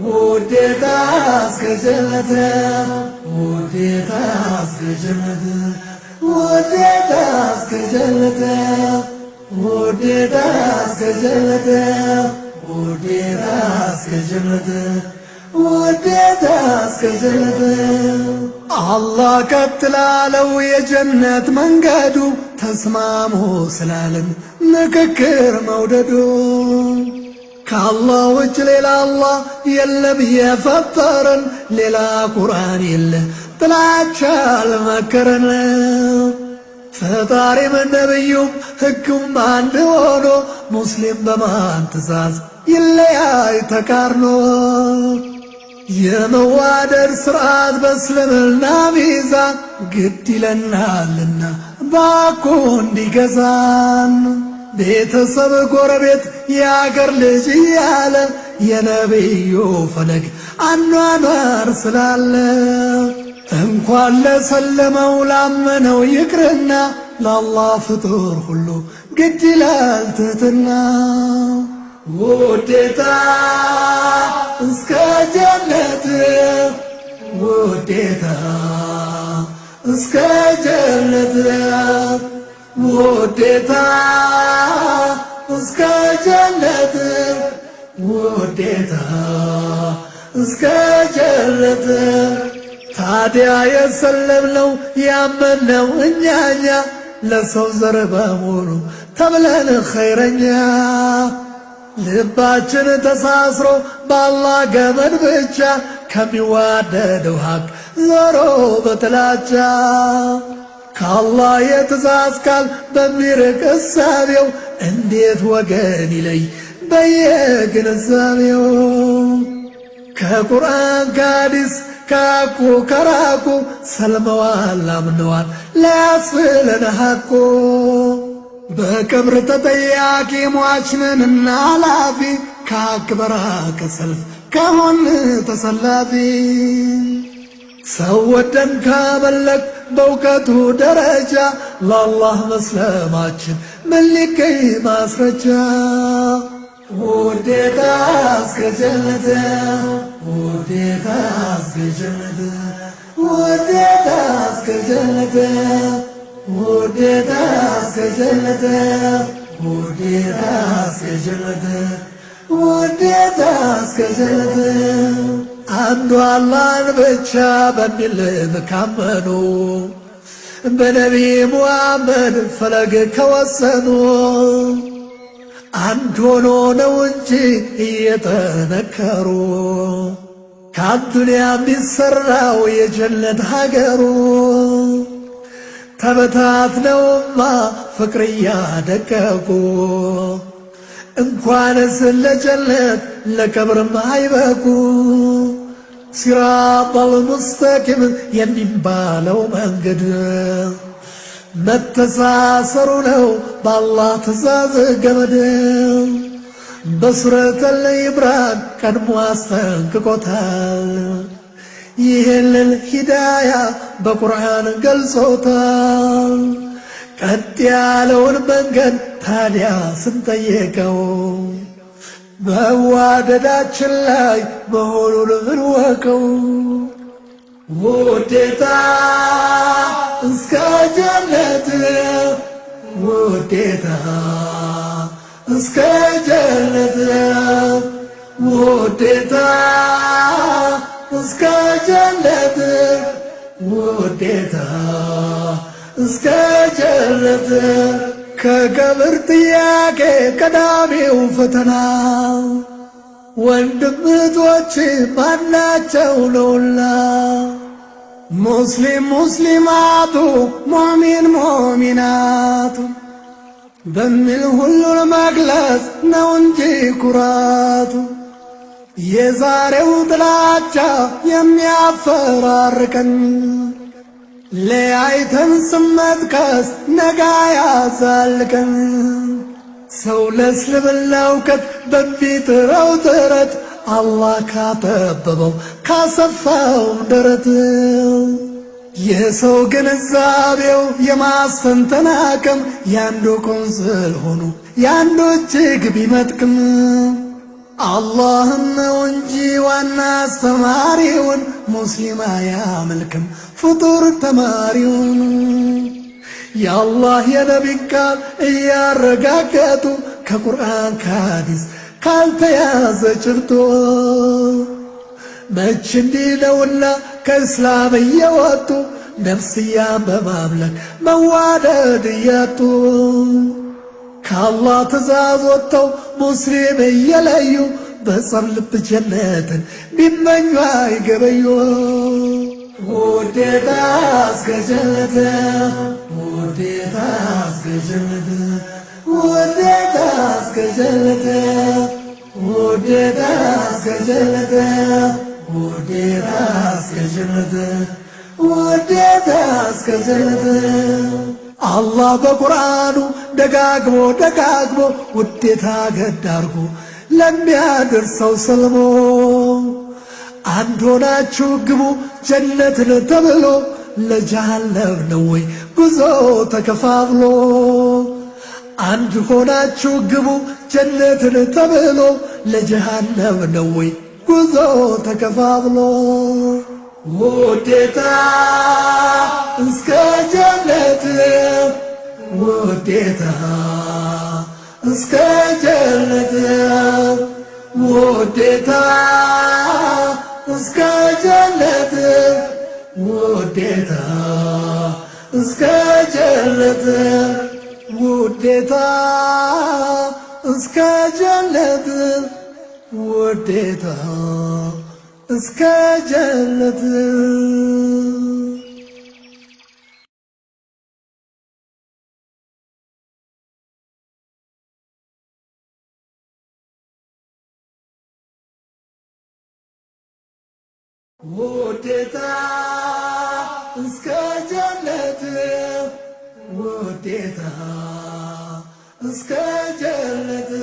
ውዴታ እስከ ጀነት፣ ውዴታ እስከ ጀነት፣ ውዴታ እስከ ጀነት፣ ውዴታ እስከ ጀነት፣ ውዴታ እስከ ጀነት፣ ውዴታ እስከ ጀነት። አላህ ቀጥ ላለው የጀነት መንገዱ ተስማሙ ስላለን ምክክር መውደዱ፣ ከአላህ ውጭ ሌላ አላህ የለም የፈጠረን፣ ሌላ ቁርአን የለ ጥላቻ አልመከረን። ፈጣሪም ነብዩም ሕጉም አንድ ሆኖ ሙስሊም በማን ትእዛዝ ይለያይ ተቃርኖ? የመዋደድ ስርዓት በእስልምና ሚዛን ግድ ይለናልና ባኩ እንዲገዛን። ቤተሰብ፣ ጎረቤት፣ የአገር ልጅ እያለ የነቢዩ ፈለግ አኗኗር ስላለ፣ እንኳን ለሰለመው ላመነው ይቅርና ለአላህ ፍጡር ሁሉ ግድ ይላል ትህትና። ውዴታ እስከ ጀነት፣ ውዴታ እስከ ጀነት፣ ውዴታ እስከ ጀነት፣ ውዴታ እስከ ጀነት። ታዲያ የሰለምነው ያመነው እኛኛ ለሰው ዘር በሙሉ ተብለን ኸይረኛ፣ ልባችን ተሳስሮ በአላህ ገመድ ብቻ ከሚዋደደው ሀቅ ዞሮ በጥላቻ፣ ከአላህ የትእዛዝ ቃል በሚርቅ እሳቤው እንዴት ወገን ይለይ በየግንዛቤው? ከቁርአን ከሐዲስ ካቁ ከራቁ ሰልመዋል አምነዋል ሊያስብለን ሐቁ። በቀብር ተጠያቂ ሟችንንና ላፊ ከሐቅ በራቀ ሰልፍ ከሆን ተሰላፊ። ሰው ወደን ካመለክ በእውቀቱ ደረጃ ለአላህ መስለማችን ምን ሊገኝ ማስረጃ? ውዴታ እስከ ጀነት፣ ውዴታ እስከ ጀነት፣ ውዴታ እስከ ጀነት፣ ውዴታ እስከ ጀነት፣ ውዴታ እስከ ጀነት፣ ውዴታ እስከ ጀነት። አንዱ አላህን ብቻ በሚል ካመኑ በነቢ ሙሐመድ ፈለግ ከወሰኑ፣ አንድ ሆኖ ነው እንጂ እየተነከሩ ከአዱንያ የሚሰራው የጀነት ሀገሩ። ተበታትነውማ ፍቅር እያደቀቁ እንኳንስ ለጀነት ለቀብርም አይበቁ። ሲራጠል ሙስተቂም የሚባለው መንገድ መተሳሰሩ ነው በአላህ ትእዛዝ ገመድ። በሱረተል ኢምራን ቀድሞ አስጠንቅቆታል። ይህንን ሂዳያ በቁርአን ገልጾታል። ቀጥ ያለውን መንገድ ታዲያ ስንጠይቀው መዋደዳችን ላይ መሆኑን እንወቀው። ውዴታ እስከ ጀነት፣ ውዴታ እስከ ጀነት፣ ውዴታ እስከ ጀነት፣ ውዴታ እስከ ጀነት። ከቀብር ጥያቄ ቀዳሚው ፈተና ወንድም እህቶች ማናቸው ነውና፣ ሙስሊም ሙስሊማቱ ሙእሚን ሙእሚናቱ በሚል ሁሉን መግለጽ ነው እንጂ ኩራቱ። የዛሬው ጥላቻ የሚያፈራርቀን ለያይተን ስም መጥቀስ ነጋ ያዛልቀን። ሰው ለእስልምና እውቀት በሚጥረው ጥረት አላህ ካጠበበው ካሰፋው ደረት። የሰው ግንዛቤው የማስተንተን አቅም ያንዱ ቁንጽል ሆኖ ያንዱ እጅግ ቢመጥቅም፣ አላህን ነው እንጂ ዋና አስተማሪውን ሙስሊም አያመልክም ፍጡር ተማሪውን። የአላህ የነቢን ቃል እያረጋገጡ ከቁርአን ከሐዲስ ካልተያዘ ጭብጦ፣ መች እንዲህ ነውና ከእስላም እየወጡ ነፍስያን በማምለክ መዋደድ እያጡ፣ ከአላህ ትእዛዝ ወጥተው ሙስሊም እየለዩ በጸብ ልብ ጀነትን ቢመኙ አይገበዩ። ውዴታ እስከ ጀነት፣ ውዴታ እስከ ጀነት፣ ውዴታ እስከ ጀነት፣ ውዴታ እስከ ጀነት፣ ውዴታ እስከ ጀነት፣ ውዴታ እስከ ጀነት። አላህ በቁርአኑ ደጋግሞ ደጋግሞ ውዴታ ገድ አርጎ ለሚያደርሰው ሰልሞ፣ አንድ ሆናችሁ ግቡ ጀነትን ተብሎ ለጀሃነም ነው ወይ ጉዞ ተከፋፍሎ? አንድ ሆናችሁ ግቡ ጀነትን ተብሎ ለጀሃነም ነው ወይ ጉዞ ተከፋፍሎ? ውዴታ እስከ ጀነት፣ ውዴታ እስከ ጀነት፣ ውዴታ እስከ ጀነት፣ ውዴታ እስከ ጀነት፣ ውዴታ እስከ ጀነት፣ ውዴታ እስከ ጀነት። ውዴታ እስከ ጀነት፣ ውዴታ እስከ ጀነት።